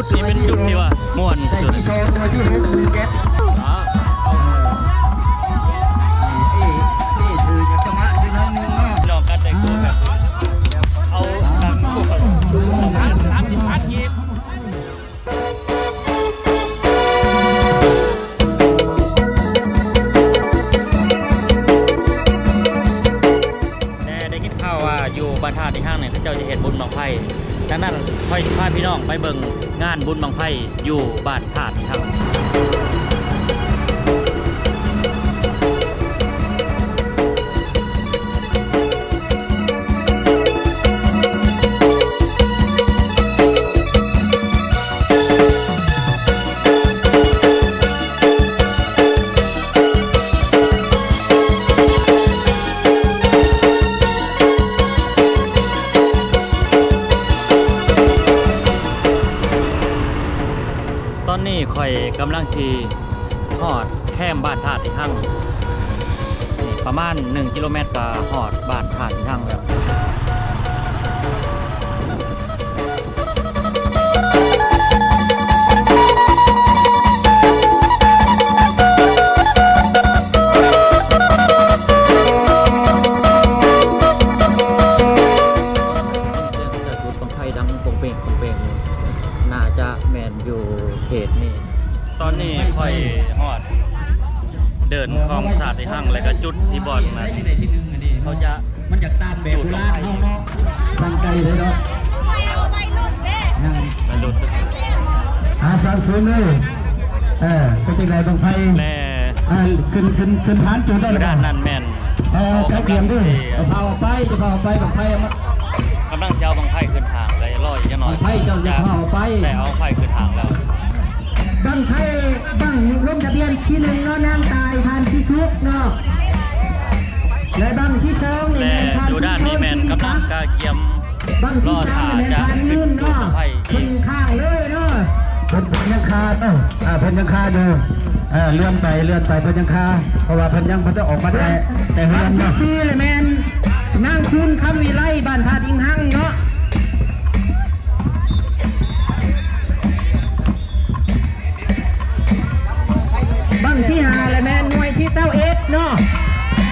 ນີ້ເປັນຈຸດທີ່ວ່າມ່ວນສຸດ. ແຕ່ໄດ້ຍິນຂ່າວວ່າຢູ່ບ້ານທ່າທີ່ຮັງນີ້ ເຂົາເຈົ້າຈະເຮັດບຸນບັ້ງໄຟ. ດັ່ງນັ້ນ ຂ້ອຍຊິພາພີ່ນ້ອງໄປເບິ່ງງານບຸນບັ້ງໄຟຢູ່ບ້ານທ່າທີ່ຮັງ. ຕອນນີ້ຂ້ອຍກຳລັງຊິຮອດແຄມບ້ານທ່າທີ່ຮັງ ປະມານໜຶ່ງກິໂລແມັດກໍຮອດບ້ານທ່າທີ່ຮັງແລ້ວ. ເຂາເຈົ້າຈຸດບັ້ງໄຟດັງໂປ່ງເປ່ງໂປ່ງເປ່ງຢູ່ ໜ້າຈະແມ່ນຢູ່ເຂດນີ້. ຕອນນີ້ຂ້ອຍຮອດເດີ່ນຂອງທ່າທີ່ຮັງ ແລ້ວກໍຈຸດທີ່ບ່ອນນັ້ນ ເຂົາຈະ ມັນຢາກຕາມແບບໂບລານເຮົາເນາະ ຕັ້ງໃຈເລີຍເນາະ ຍັງ ໄປຫຼຸດ ອາ ສ້າງສູນເລີຍ. ເອີ ເປັນຈັ່ງໃດບັ້ງໄຟ? ແລະ ອ່າ ຂຶ້ນ ຂຶ້ນ ຂຶ້ນຖານຈຸດໄດ້ແລ້ວບໍ່? ດ້ານນັ້ນແມ່ນ ເອີ ຈັກກຽມເດີ ເອົາຜ້າອອກໄປ ຢ່າຜ້າອອກໄປ ບັ້ງໄຟ ກຳລັງຊິເອົາບັ້ງໄຟຂຶ້ນຫາງ ແລະ ລໍອີກຈັກໜ້ອຍ ບັ້ງໄຟເຈົ້າຢ່າຜ້າອອກໄປ ແລະ ເອົາໄຟຂຶ້ນຫາງແລ້ວ. ບັ້ງໄຟ ບັ້ງລົງທະບຽນທີໜຶ່ງເນາະ ນາງຕາຍ ທ່ານຊິສຸກເນາະ ແລະ ບັ້ງທີສອງນີ້ແມ່ນ ແລະ ທ່ານ ຢູ່ດ້ານນີ້ແມ່ນກຳລັງກະກຽມ ບັ້ງທີສາມນີ້ແມ່ນທ່ານຢືນເນາະ ຂຶ້ນຂ້າງເລີຍເນາະ ເພິ່ນ ເພິ່ນຍັງຄາເນາະ ອ່າ ເພິ່ນຍັງຄາຢູ່ ເອີ ເລື່ອນໄປ ເລື່ອນໄປ ເພິ່ນຍັງຄາ ເພາະວ່າເພິ່ນຍັງບໍ່ໄດ້ອອກມາແຕ່ ແຕ່ເຮືອນເນາະ. ບັ້ງທີສີ່ລະແມ່ນນາງຄູນ ຄຳວິໄລ ບ້ານທ່າທີ່ຮັງເນາະ. ບັ້ງທີຫ້າລະແມ່ນໜ່ວຍທີຊາວເອັດເນາະ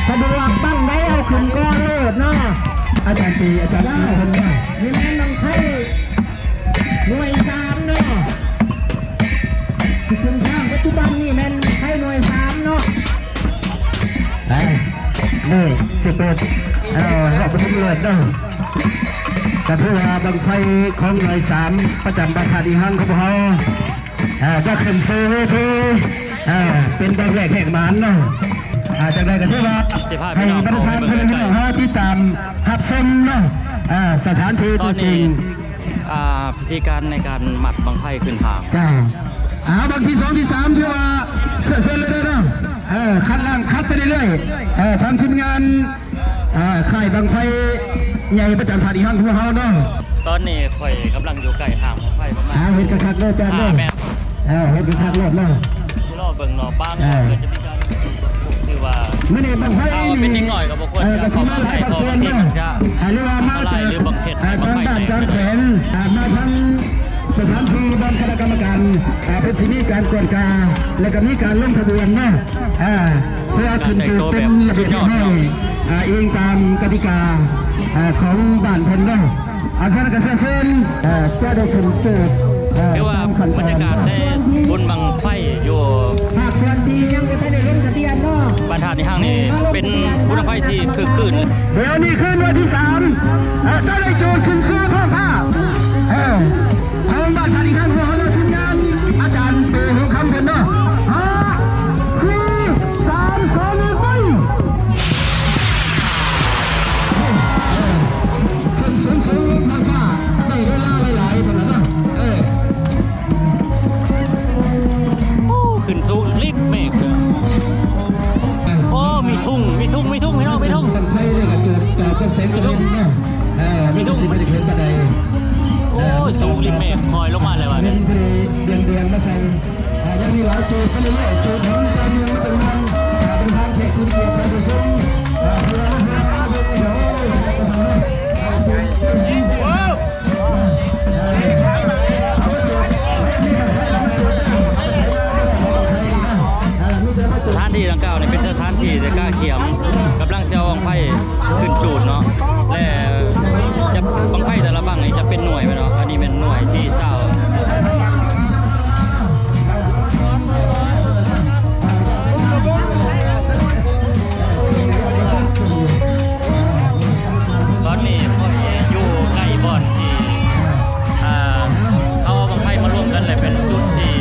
ສະດວກບັ້ງໃດເອົາຂຶ້ນກ່ອນໂລດເນາະ ອາຈານຕີ ອາຈານຕີເພິ່ນວ່າ ນີ້ແມ່ນບັ້ງໄຟໜ່ວຍສາມເນາະ ທີ່ຂຶ້ນທາງປັດຈຸບັນນີ້ແມ່ນໄຟໜ່ວຍສາມເນາະ. ເອີ ນີ້ສິເປີດ ເອີ ຮອບປະຖົມເລີດເນາະ ກະຖືວ່າບັ້ງໄຟຂອງໜ່ວຍສາມ ປະຈຳບ້ານທ່າທີ່ຮັງຂອງພວກເຮົາ ເອີ ຈະຂຶ້ນສູ່ເວທີ ເອີ ເປັນບັ້ງແລກແຫກໝານເນາະ. ອ່າ ຈັ່ງໃດກະຖືວ່າໃຫ້ບັນດາທ່ານພີ່ນ້ອງເຮົາຕິດຕາມຮັບຊົມເນາະ ເອີ ສະຖານທີ່ຕົວຈິງ ອ່າ ພິທີການໃນການມັດບັ້ງໄຟຂຶ້ນຫາງ ເຈົ້າ ອ່າ ບັ້ງທີສອງ ທີສາມ ຖືວ່າເສັດສິ້ນແລ້ວເດີເນາະ ເອີ ຄັດລ່າງ ຄັດໄປເລື້ອຍໆ ເອີ ທາງທີມງານ ອ່າ ຄ້າຍບັ້ງໄຟໃຫຍ່ປະຈຳທ່າທີ່ຮັງຂອງເຮົາເນາະ. ຕອນນີ້ຂ້ອຍກຳລັງຢູ່ໃກ້ຫາງບັ້ງໄຟປະມານ ອ່າ ເຮັດຄັກໆເດີ ຈານເດີ ອ່າ ເຮັດຄັກໂລດເນາະ ລໍເບິ່ງເນາະ ບາງຄົນກໍຈະມີການ ຖືວ່າມື້ນີ້ບັ້ງໄຟນີ້ ເປັນເດັກນ້ອຍກໍບໍ່ຄວນ ເອີ ຈະ ກໍຊິມາຫຼາຍພາກສ່ວນເນາະ ອ່າ ຫຼືວ່າມາຈາກ ອ່າ ຕ່າງບ້ານຕ່າງແຂວງ ອ່າ ມາທາງສະຖານທີ່ບ້ານຄະນະກຳມະການ ອ່າ ເພິ່ນຊິມີການກວດກາ ແລ້ວກໍມີການລົງທະບຽນເນາະ ອ່າ ເພື່ອຂຶ້ນເກີດເປັນລະບຽບຮຽບຮ້ອຍ ອ່າ ອີງຕາມກະຕິກາ ອ່າ ຂອງບ້ານເພິ່ນເນາະ. ອັນຊັ້ນກໍເຊີນ ເອີ ຈະໄດ້ຂຶ້ນເກີດ ເອີ ຖືວ່າບັນຍາກາດໃນບຸນບັ້ງໄຟຢູ່ ພາກສ່ວນທີ່ຍັງບໍ່ທັນໄດ້ລົງທະບຽນເນາະ ບ້ານທ່າທີ່ຮັງນີ້ເປັນບຸນບັ້ງໄຟທີ່ຄຶກຄື້ນ. ດຽວນີ້ຄືໜ່ວຍທີສາມ ເອີ ຈະໄດ້ຈູດຂຶ້ນສູ່ທ້ອງຟ້າ ເອີ ຂອງບ້ານທ່າທີ່ຮັງ ເຮົາເນາະ ທີມງານອາຈານເປ ຫົວຄຳເພິ່ນເນາະ ຫ້າ ສີ່ ສາມ ສອງ ໜຶ່ງ ໄປ. ຂຶ້ນສູງໆ ລົງຊ້າໆ ໄດ້ເວລາຫຼາຍໆ ພຸ້ນລະເນາະ ເອີ ໂອ້ ຂຶ້ນສູງລິບເມກ ໂອ້ ມີທຸງ ມີທຸງ ມີທຸງ ພີ່ນ້ອງ ມີທຸງ ບັ້ງໄຟນີ້ກໍເກີດຈາກພວກແສງຕາເວັນເນາະ ເອີ ມີທຸງ ມັນກໍຊິບໍ່ໄດ້ເຫັນປານໃດ ໂອ້ຍ ສູງລິບເມກ ຄອຍລົງມາແລ້ວວ່າ ເງິນຜູ້ໃດດຽງໆ ມາໃສ່ ອ່າ ຍັງມີຫຼາຍ ຈູດໄປເລື້ອຍໆ ຈູດໃຫ້ມັນຕໍ່ເນື່ອງມາເຖິງນັ້ນ ອ່າ ເປັນທາງແຂກຜູ້ມີກຽດທ່ານຜູ້ຊົມ ອ່າ ເພື່ອ ເພື່ອມາເບິ່ງ ໂອ້ຍ ແຂກປະທານ ອ່າ ຈູດ ເອົາ ເອົາ ເອົາ ທີ່ດັ່ງກ່າວນີ້ເປັນສະຖານທີ່ທີ່ກ້າຂຽມກຳລັງຊິເອົາບັ້ງໄຟຂຶ້ນຈູດເນາະ ແລະ ຈະ ບັ້ງໄຟແຕ່ລະບັ້ງນີ້ຈະເປັນໜ່ວຍແມ່ນເນາະ ອັນນີ້ແມ່ນໜ່ວຍທີຊາວ. ຕອນນີ້ຂ້ອຍຢູ່ໃກ້ບ່ອນທີ່ ອ່າ ເຂົາເອົາບັ້ງໄຟມາລວມກັນ ແລະ ເປັນຈຸດທີ່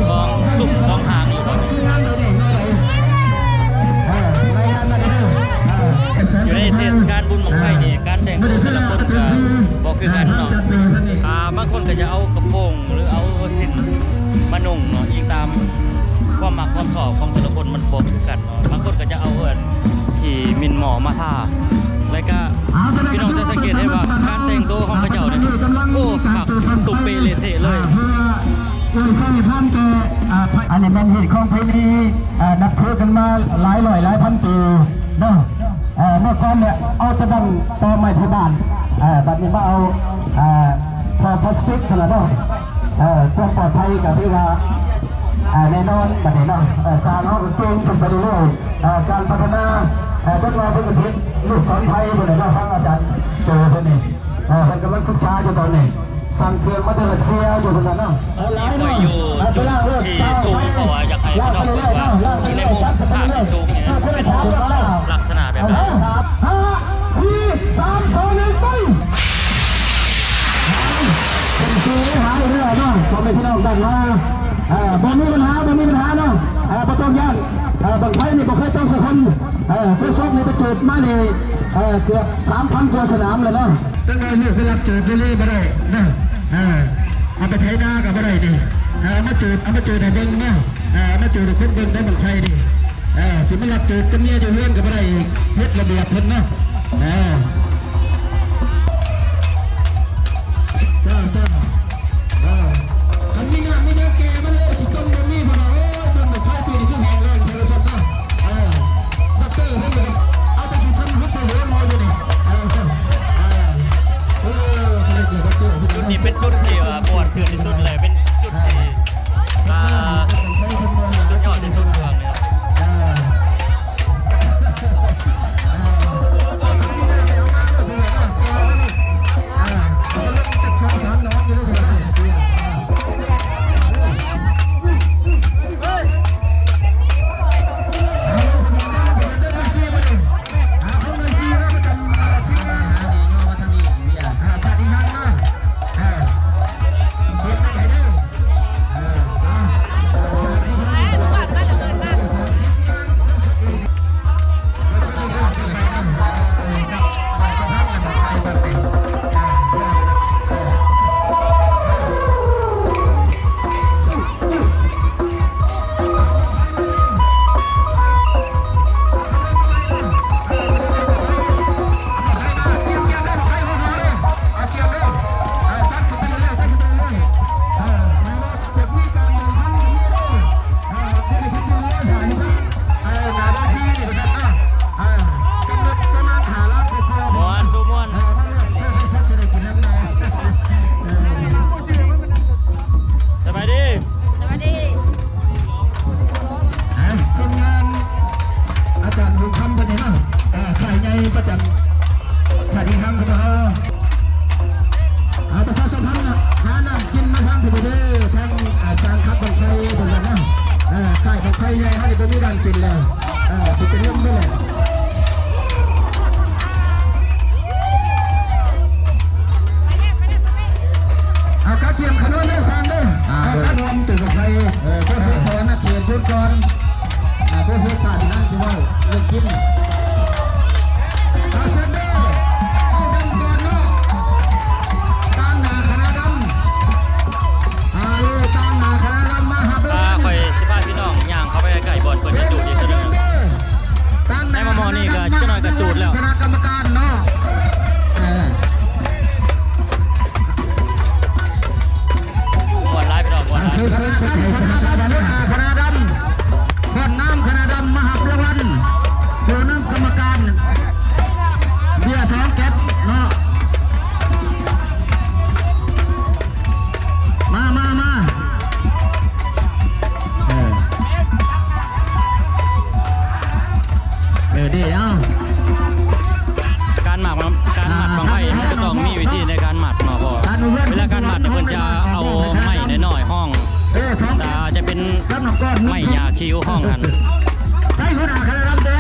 ຂອງ ຈຸດຂອງທາງຢູ່ບ່ອນນີ້ ຢູ່ໃນເທດສະການບຸນບັ້ງໄຟນີ້ ການແຕ່ງໂຕແຕ່ລະຄົນກະບໍ່ຄືກັນເນາະ. ອ່າ ບາງຄົນກະຈະເອົາກະໂປງ ຫຼື ເອົາສິ້ນມານຸ່ງເນາະ ອີງຕາມຄວາມມັກຄວາມຊອບຂອງແຕ່ລະຄົນມັນບໍ່ຄືກັນ. ບາງຄົນກະຈະເອົາອັນຂີ້ໝິ່ນໝໍ້ມາທາ ແລະກະພີ່ນ້ອງຈະສັງເກດເຫັນວ່າການແຕ່ງໂຕຂອງເຂົາເຈົ້ານີ້ ໂອ້ ຄັກ ຕຸ້ມເປເລະເທະເລີຍ. ເພື່ອອວຍໄຊໃຫ້ພອນແກ່ ອ່າ ອັນນີ້ແມ່ນຮີດຄອງປະເພນີ ອ່າ ນັບຖືກັນມາຫຼາຍຮ້ອຍຫຼາຍພັນປີເນາະ. ເອີ ເມື່ອກ່ອນເນຍເອົາແຕ່ບັ້ງຕໍໄມ້ໄທບ້ານ ເອີ ບັດນີ້ມາເອົາ ເອີ ທໍ່ພລາສຕິກຫັ້ນລະເນາະ. ເອີ ຄວາມປອດໄພກໍຖືວ່າ ອ່າ ແນ່ນອນບັດນີ້ເນາະ. ເອີ ສ້າງເຮົາກໍເກັ່ງຂຶ້ນໄປເລື້ອຍໆ. ເອີ ການພັດທະນາ ເອີ ຈັກໜ່ອຍເພິ່ນກໍຊິລູກສອນໄພພຸ້ນແຫຼະເນາະ ທາງອາຈານໂຈເພິ່ນນີ້ ເອີ ເພິ່ນກຳລັງສຶກສາຢູ່ຕອນນີ້ ສັ່ງເຄື່ອງມາແຕ່ຣັດເຊຍຢູ່ພຸ້ນແຫຼະເນາະ. ເອີ ຫຼາຍເນາະ ຂ້ອຍຢູ່ຈຸດທີ່ສູງ ເພາະວ່າຢາກໃຫ້ພີ່ນ້ອງເບິ່ງວ່າຢູ່ໃນມຸມພາບທີ່ສູງນີ້ເປັນລັກສະນະແບບໃດ. ຫ້າ ສີ່ ສາມ ສອງ ໜຶ່ງ ໄປ. ເປັນທີ່ຫາຍເຮືອເນາະ ພໍ່ແມ່ພີ່ນ້ອງບ້ານເຮົາ. ເອີ ບໍ່ມີບັນຫາ ບໍ່ມີບັນຫາເນາະ ເອີ ບໍ່ຕ້ອງຢ້ານ. ເອີ ບັ້ງໄຟນີ້ບໍ່ເຄີຍຕົກສັກຄົນ. ເອີ ໂຄສົກນີ້ໄປຈູດມານີ້ ເອີ ເກືອບສາມພັນກວ່າສະໜາມແລ້ວເນາະ. ຈັກໜ່ອຍລູກໄປລັກຈູດເລີຍບໍ່ໄດ້ເນາະ. ເອີ ເອົາໄປໄຖນາກໍບໍ່ໄດ້ນີ້. ເອີ ເອົາມາຈູດ ເອົາມາຈູດໃຫ້ເບິ່ງເນາະ. ເອີ ເອົາມາຈູດໃຫ້ຄົນເບິ່ງໄດ້ບັ້ງໄຟນີ້. ເອີ ຊິມາລັກຈູດກັບເມຍຢູ່ເຮືອນກໍບໍ່ໄດ້ອີກ ຜິດລະບຽບເພິ່ນເນາະ. ເອີ ເຈົ້າ ເຈົ້າ ເອີ ຄັນມີນ້ຳມີຫຍັງແກ່ມາເລີຍ ຂີ້ຕົມບໍ່ມີ ເພິ່ນວ່າ ໂອ້ຍ ເບິ່ງບັ້ງໄຟປີນີ້ຄືແຫ້ງແລ້ງ ເພິ່ນວ່າຊັ້ນເນາະ. ເອີ ດັອກເຕີເພິ່ນວ່າ ເອົາໄປກິນເພິ່ນຮຸດໃສ່ຫົວໝໍຢູ່ນີ້. ເອີ ເອີ ເອີ ເພິ່ນເລີຍເກີດດັອກເຕີ ຈຸດນີ້ເປັນຈຸດທີ່ວ່າປວດເຖື່ອນທີ່ສຸດເລີຍ ເປັນຈຸດທີ່ ອ່າ ສຸດຍອດທີ່ສຸດຂອງນີ້. ສະບາຍດີ ສະບາຍດີ. ອ່າ ທີມງານອາຈານບຸນຄຳເພິ່ນນີ້ເນາະ ອ່າ ຄ້າຍໃຫຍ່ປະຈຳທ່າທີ່ທາງຂອງເຮົາ ອ່າ ປະຊາສຳພັນຫານ້ຳກິນມາທາງພີ້ເດີ ທາງ ອ່າ ຊ່າງຂັບບັ້ງໄຟເພິ່ນວ່າເນາະ. ເອີ ຄ້າຍບັ້ງໄຟໃຫຍ່ເຮົານີ້ບໍ່ມີນ້ຳກິນແລ້ວ ເອີ ຊິເປັນລົມໄປແລ້ວ. ອ່າ ກະກຽມຂະໜວນເດີຊ່າງເດີ ອ່າ ກະກຽມ ເອີ ເພິ່ນເຂົານັກເຂດພຸດກ່ອນ ອ່າ ເພື່ອເຮັດຊາດນັ້ນຊິເວົ້າເລື່ອງກິນ ເອົາເຊີນເດີ ເອົາດຳກ່ອນເນາະ ຕາງໜ້າຄະນະດຳ ອ່າ ເລີຍຕາງໜ້າຄະນະດຳມາຫາ ອ່າ ຂ້ອຍຊິພາພີ່ນ້ອງຍ່າງເຂົ້າໄປໃກ້ໆ ບ່ອນເພິ່ນຈະຈູດອີກເທື່ອໜຶ່ງ ໃນໝໍ້ໆນີ້ກໍຈັກໜ້ອຍກໍຈູດແລ້ວ ຄະນະກຳມະການເນາະ ເອີ ມ່ວນຫຼາຍພີ່ນ້ອງ ມ່ວນຫຼາຍ ຄະນະດຳ ຄະນະດຳ ຄະນະດຳ ມາຮັບລາງວັນ ຜູ້ນຳກຳມະການ ເບຍສອງແກັດເນາະ ມາ ມາ ມາ ເອີ. ໄມ້ຫຍ້າຄິວຫ້ອງຫັ້ນ ໃຊ້ຫົວໜ້າຄະນະລຳໃດ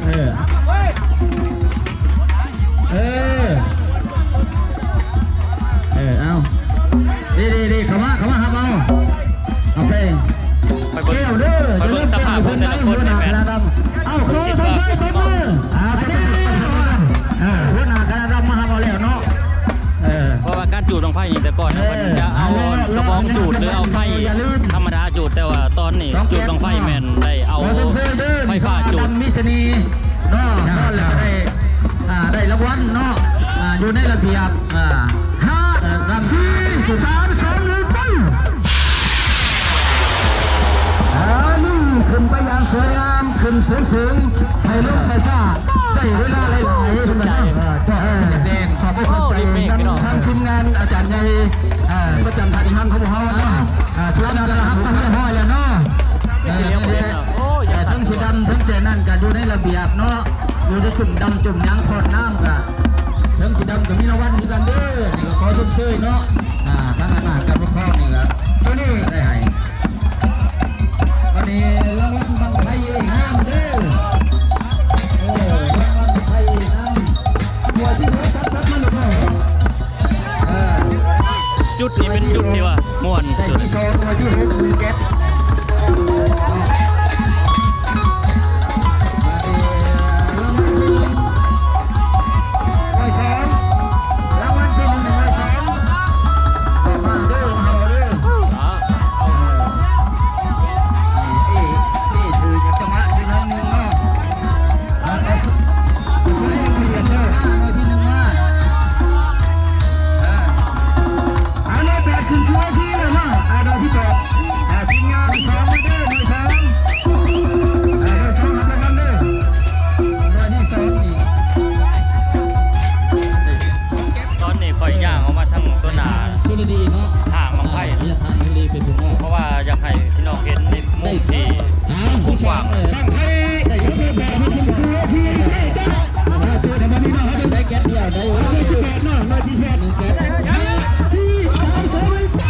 ເອີ ເອີ ເອີ ເອົາ ດີໆໆ ເຂົ້າມາ ເຂົ້າມາຮັບເອົາ ເອົາໄປ ໄປເບິ່ງ ແກ້ວເດີ ໄປເບິ່ງສະພາບຂອງແຕ່ລະຄົນໃນແມດ ເອົາ ຂໍຊົມເຊີຍຕົບມື ອ່າ ຫົວໜ້າຄະນະລຳມາຮັບເອົາແລ້ວເນາະ ເອີ ເພາະວ່າການຈູດບັ້ງໄຟນີ້ແຕ່ກ່ອນນະ ເອີ ເພິ່ນຈະເອົາ ເອົາ ກະບອງຈູດ ຫຼື ເອົາໄຟທຳມະດາຈູດ ແຕ່ວ່າຕອນນີ້ຈູດບັ້ງໄຟແມ່ນໄດ້ເອົາໄຟຟ້າຈູດ ມີສະເໜ່ເນາະ ນອນແລ້ວກະໄດ້ ອ່າ ໄດ້ລາງວັນເນາະ ອ່າ ຢູ່ໃນລະບຽບ ອ່າ ຫ້າ ສີ່ ສາມ ສອງ ໜຶ່ງ ໄປ ອ່າ ໜຶ່ງ ຂຶ້ນໄປຢ່າງສວຍງາມ ຂຶ້ນສູງໆ ໃຫ້ລົງຊ້າໆ ໄດ້ເວລາຫຼາຍໆ ເພິ່ນວ່າເນາະ ເອີ ແດງ ຂອບອົກຂອບໃຈນຳທາງທີມງານອາຈານໃຫຍ່ ເອີ ປະຈຳທ່າທີ່ຮັງຂອງພວກເຮົາເນາະ ອ່າ ຖືວ່າໄດ້ຮັບຄວາມຮຽບຮ້ອຍແລ້ວເນາະ ເອີ ເອີ ທັງສີດຳທັງແຈນັ້ນກະຢູ່ໃນລະບຽບເນາະ ຢູ່ໃນຈຸ່ມດຳຈຸ່ມຫຍັງຂອດນ້ຳກະ ເທິງສີດຳກະມີລາງວັນຄືກັນເດີ ນີ້ກະຂໍຊົມເຊີຍເນາະ ອ່າ ທາງອານາການປົກຄອງນີ້ກະ ໂຕນີ້ໄດ້ໃຫ້ ບັດນີ້ລາງວັນບັ້ງໄຟງາມເດີ ເອີ ລາງວັນບັ້ງໄຟງາມ ໜ່ວຍທີຫົກ ຈັບ ຈັບມັນ ເອີ ຈຸດນີ້ເປັນຈຸດທີ່ວ່າມ່ວນສຸດ ໄດ້ທີສອງ ໜ່ວຍທີຫົກ ໜຶ່ງເຈັດ ມາເດີ ລາງວັນທີໜຶ່ງ ໜ່ວຍສອງ ລາງວັນທີໜຶ່ງ ໜ່ວຍສອງ ອອກມາເດີ ມາເອົາເດີ ເອີ ເອີ ຖືກຈັງຫວະຢູ່ໜ້ອຍໜຶ່ງເນາະ ເອົາ ເອົາ ເອົາ ໜ່ວຍທີໜຶ່ງມາ ເອີ ເອົາ ໜ່ວຍແປດຂຶ້ນສູ່ເວທີແລ້ວເນາະ ເອົາ ໜ່ວຍທີແປດ ອ່າ ທີມງານສອງມາເດີ ໜ່ວຍສອງ ເອີ ໜ່ວຍສອງຮັບລາງວັນເດີ ໜ່ວຍທີສອງນີ້ ຕອນນີ້ຂ້ອຍຍ່າງອອກມາທາງຕົວໜ້າ ສຸລະດີເນາະ ຫ້າງບັ້ງໄຟ ອ່າ ເປັນຜູ້ ເພາະວ່າຢາກໃຫ້ພີ່ນ້ອງເຫັນໃນມຸມທີ່ກວ້າງ ບັ້ງໄຟໄດ້ຢູ່ ໄດ້ແກັດດຽວ ໄດ້ຢູ່ ເນາະ ໜ່ວຍທີແປດ ຫ້າ ສີ່ ສາມ ສອງ ໜຶ່ງ ໄປ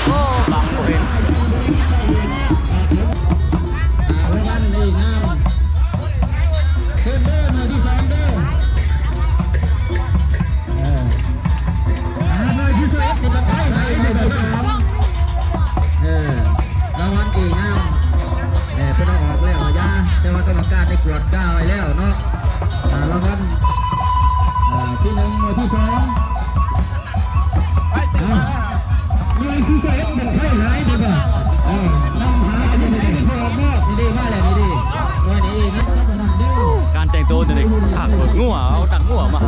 ໂອ້ ບັງບໍ່ເຫັນ ລາງວັນດີງາມ ຂຶ້ນເດີ ໜ່ວຍທີສອງເດີ ເອີ ອ່າ ໜ່ວຍທີສິບເອັດ ນີ້ບັ້ງໄຟໄໝ ໜ່ວຍທີສອງ ເອີ ລາງວັນດີງາມ ເອີ ເພິ່ນເອົາອອກແລ້ວລະຢາ ແຕ່ວ່າກຳມະການໄດ້ກວດກາໄວ້ແລ້ວເນາະ ອ່າ ລາງວັນ ອ່າ ທີໜຶ່ງ ໜ່ວຍທີສອງ ເອີ ໜ່ວຍທີສິບເອັດ ບັ້ງໄຟໄໝ ເອີ ນຳຫາ ນີ້ເດ້ ມາແລ້ວ ນີ້ເດ້ ໜ່ວຍນີ້ເອງ ການແຕ່ງໂຕນີ້ຄັກ ງົວ ເອົາຕັດງົວມາ